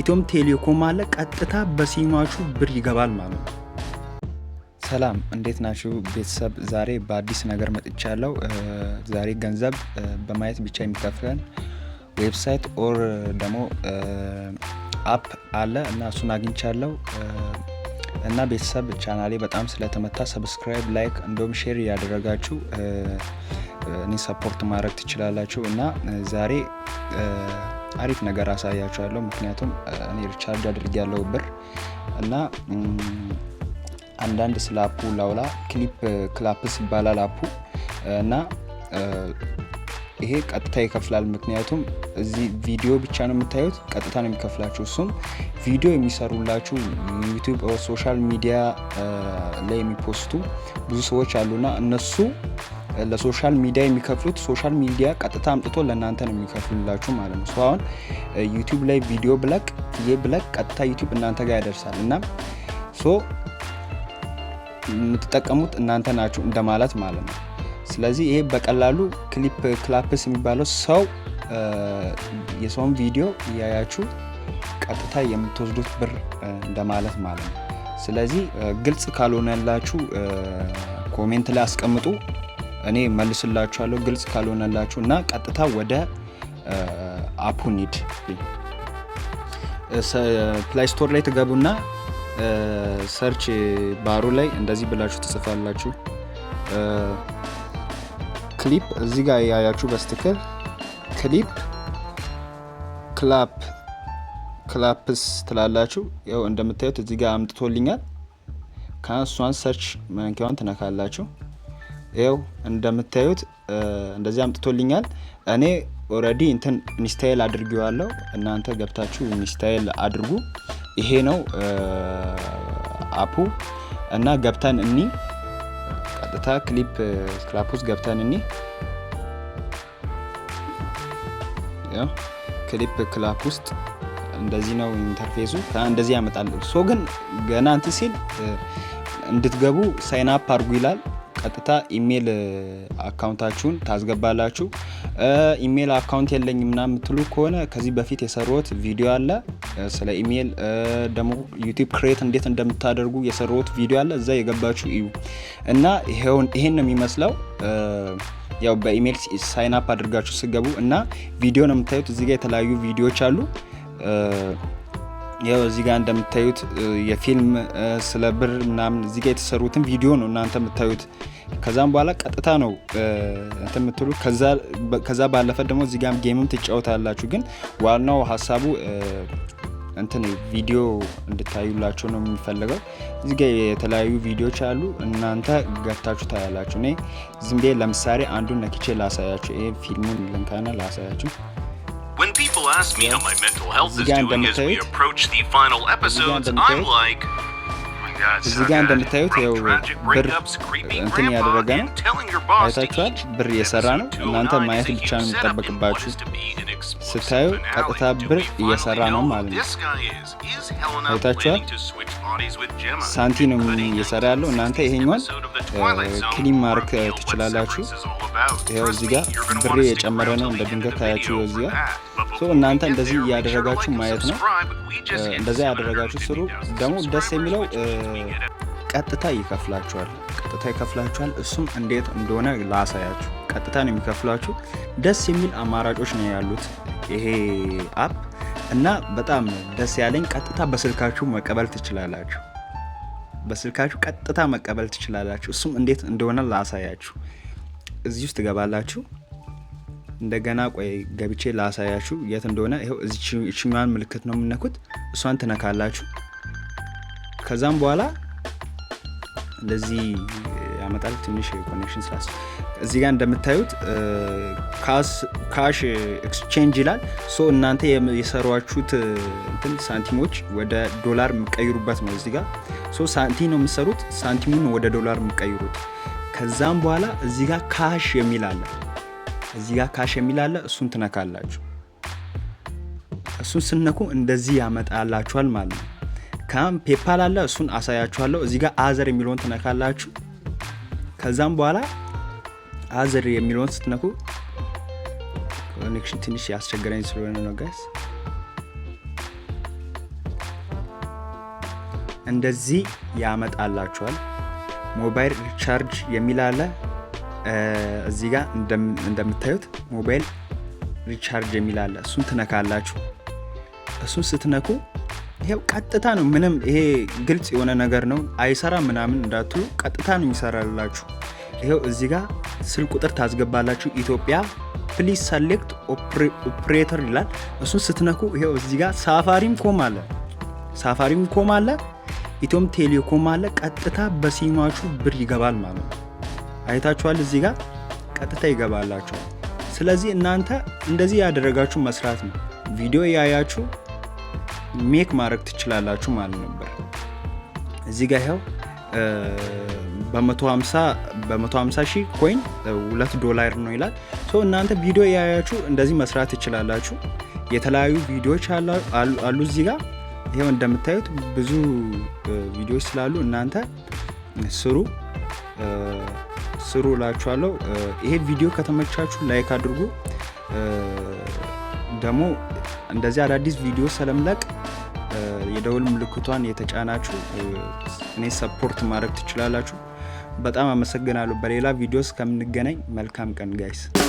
ኢትዮ ቴሌኮም አለ። ቀጥታ በሲማችሁ ብር ይገባል ማለት ነው። ሰላም፣ እንዴት ናችሁ ቤተሰብ? ዛሬ በአዲስ ነገር መጥቻለሁ። ዛሬ ገንዘብ በማየት ብቻ የሚከፍለን website or ደግሞ app አለ እና እሱን አግኝቻለሁ። እና ቤተሰብ፣ ቻናሌ በጣም ስለተመታ subscribe፣ like እንዲሁም share እያደረጋችሁ እኔ support ማድረግ ትችላላችሁ። እና ዛሬ አሪፍ ነገር አሳያችኋለሁ። ምክንያቱም እኔ recharge አድርጌያለሁ ብር እና አንዳንድ ስለ app ኡ ላውራ። Clip Claps ይባላል app ኡ እና ይሄ ቀጥታ ይከፍላል። ምክንያቱም እዚህ ቪዲዮ ብቻ ነው የምታዩት፣ ቀጥታ ነው የሚከፍላችሁ። እሱም ቪዲዮ የሚሰሩላችሁ YouTube፣ social media ላይ የሚ post ኡ ብዙ ሰዎች አሉና እነሱ ለ social media የሚከፍሉት social media ቀጥታ አምጥቶ ለእናንተ ነው የሚከፍሉላችሁ ማለት ነው። አሁን YouTube ላይ ቪዲዮ ብለቅ፣ ይሄ ብለቅ ቀጥታ YouTube እናንተ ጋር ያደርሳል እና so የምትጠቀሙት እናንተ ናችሁ እንደማለት ማለት ነው። ስለዚህ ይሄ በቀላሉ Clip Claps የሚባለው ሰው የሰውን ቪዲዮ እያያችሁ ቀጥታ የምትወስዱት ብር እንደማለት ማለት ነው። ስለዚህ ግልጽ ካልሆነላችሁ comment ላይ አስቀምጡ፣ እኔ መልስላችኋለሁ። ግልጽ ካልሆነላችሁ እና ቀጥታ ወደ app ኡ እንሂድ። Play Store ላይ ትገቡና search bar ኡ ላይ እንደዚህ ብላችሁ ትጽፋላችሁ። ክሊፕ እዚህ ጋር ያያችሁ በስትክል Clip Claps ትላላችሁ። ያው እንደምታዩት እዚህ ጋር አምጥቶልኛል። ከእሷን search መንኪያዋን ትነካላችሁ። ይኸው እንደምታዩት እንደዚህ አምጥቶልኛል። እኔ already እንትን install አድርጌዋለሁ። እናንተ ገብታችሁ install አድርጉ። ይሄ ነው app ኡ እና ገብተን እኒ ቀጥታ Clip Clap ውስጥ ገብተን እኒ Clip Clap ውስጥ እንደዚህ ነው interface ኡ። እንደዚህ ያመጣል። So ግን ገና እንትን ሲል እንድትገቡ sign up አድርጉ ይላል። ቀጥታ email account ኣችሁን ታስገባላችሁ። Email account የለኝም ምናምን የምትሉ ከሆነ ከዚህ በፊት የሰራሁት ቪዲዮ አለ ስለ ኢሜል፣ ደግሞ YouTube create እንዴት እንደምታደርጉ የሰራሁት ቪዲዮ አለ። እዛ የገባችሁ እዩ እና ይሄን ነው የሚመስለው። ያው በ email sign up አድርጋችሁ ስትገቡ እና ቪዲዮ ነው የምታዩት። እዚህ ጋር የተለያዩ ቪዲዮዎች አሉ። ያው እዚህ ጋር እንደምታዩት የፊልም፣ ስለ ብር ምናምን እዚህ ጋር የተሰሩትን ቪዲዮ ነው እናንተ የምታዩት። ከዛም በኋላ ቀጥታ ነው እንትን የምትሉት። ከዛ ባለፈ ደግሞ እዚህ ጋር game ም ትጫወታላችሁ። ግን ዋናው ሀሳቡ እንትን ቪዲዮ እንድታዩላቸው ነው የሚፈልገው። እዚህ ጋር የተለያዩ ቪዲዮዎች አሉ። እናንተ ገብታችሁ ታያላችሁ። እኔ ዝም ብዬ ለምሳሌ አንዱን ነክቼ ላሳያችሁ። ይሄ ፊልሙን ልንካና ላሳያችሁ። When people ask me how my mental health is doing as we approach the final episodes, I'm like, እዚህ ጋር እንደምታዩት ያው ብር እንትን እያደረገ ነው። አይታችኋል። ብር እየሰራ ነው። እናንተ ማየት ብቻ ነው የሚጠበቅባችሁ። ስታዩ ቀጥታ ብር እየሰራ ነው ማለት ነው። አይታችኋል። ሳንቲ ነው እየሰራ ያለው። እናንተ ይሄኛውን claim ማድረግ ትችላላችሁ። ይኸው እዚህ ጋር ብሬ የጨመረ ነው። እንደ ድንገት ካያችሁ እዚህ ጋር። So እናንተ እንደዚህ እያደረጋችሁ ማየት ነው። እንደዛ ያደረጋችሁ ስሩ። ደግሞ ደስ የሚለው ቀጥታ ይከፍላችኋል። ቀጥታ ይከፍላችኋል። እሱም እንዴት እንደሆነ ላሳያችሁ። ቀጥታ ነው የሚከፍላችሁ። ደስ የሚል አማራጮች ነው ያሉት ይሄ app እና በጣም ደስ ያለኝ ቀጥታ በስልካችሁ መቀበል ትችላላችሁ። በስልካችሁ ቀጥታ መቀበል ትችላላችሁ። እሱም እንዴት እንደሆነ ላሳያችሁ። እዚህ ውስጥ ትገባላችሁ። እንደገና ቆይ ገብቼ ላሳያችሁ የት እንደሆነ። ይኸው እዚችኛዋን ምልክት ነው የምነኩት። እሷን ትነካላችሁ። ከዛም በኋላ እንደዚህ ያመጣል። ትንሽ connection ስላስ እዚህ ጋር እንደምታዩት cash exchange ይላል። So እናንተ የሰሯችሁት እንትን ሳንቲሞች ወደ ዶላር የምቀይሩበት ነው። እዚህ ጋር so ሳንቲም ነው የምትሰሩት፣ ሳንቲሙን ወደ ዶላር የምቀይሩት። ከዛም በኋላ እዚህ ጋር cash የሚል አለ። እዚህ ጋር cash የሚል አለ። እሱን ትነካላችሁ። እሱን ስትነኩ እንደዚህ ያመጣላችኋል ማለት ነው። ከም PayPal አለ፣ እሱን አሳያችኋለሁ። እዚህ ጋር other የሚለውን ትነካላችሁ። ከዛም በኋላ other የሚለውን ስትነኩ፣ connection ትንሽ ያስቸገረኝ ስለሆነ ነው guys። እንደዚህ ያመጣላችኋል። Mobile recharge የሚል አለ። እዚህ ጋር እንደምታዩት mobile recharge የሚል አለ። እሱን ትነካላችሁ። እሱን ስትነኩ ይሄው ቀጥታ ነው። ምንም ይሄ ግልጽ የሆነ ነገር ነው። አይሰራ ምናምን እንዳትሉ፣ ቀጥታ ነው የሚሰራላችሁ። ይሄው እዚህ ጋር ስልክ ቁጥር ታስገባላችሁ። ኢትዮጵያ፣ please select operator ይላል። እሱን ስትነኩ ይሄው እዚህ ጋር ሳፋሪኮም አለ፣ ሳፋሪኮም አለ፣ ኢትዮ ቴሌኮም አለ። ቀጥታ በሲማችሁ ብር ይገባል ማለት ነው። አይታችኋል። እዚህ ጋር ቀጥታ ይገባላችኋል። ስለዚህ እናንተ እንደዚህ ያደረጋችሁ መስራት ነው። ቪዲዮ ያያችሁ make ማድረግ ትችላላችሁ ማለት ነበር። እዚህ ጋር ይኸው በ150 ሺህ coin 2 ዶላር ነው ይላል። So እናንተ ቪዲዮ ያያችሁ እንደዚህ መስራት ትችላላችሁ። የተለያዩ ቪዲዮዎች አሉ እዚህ ጋር። ይኸው እንደምታዩት ብዙ ቪዲዮዎች ስላሉ እናንተ ስሩ ስሩ እላችኋለሁ። ይሄ ቪዲዮ ከተመቻችሁ like አድርጉ። ደግሞ እንደዚህ አዳዲስ ቪዲዮ ስለምለቅ የደወል ምልክቷን የተጫናችሁ እኔ support ማድረግ ትችላላችሁ። በጣም አመሰግናለሁ። በሌላ ቪዲዮ እስከምንገናኝ መልካም ቀን guys።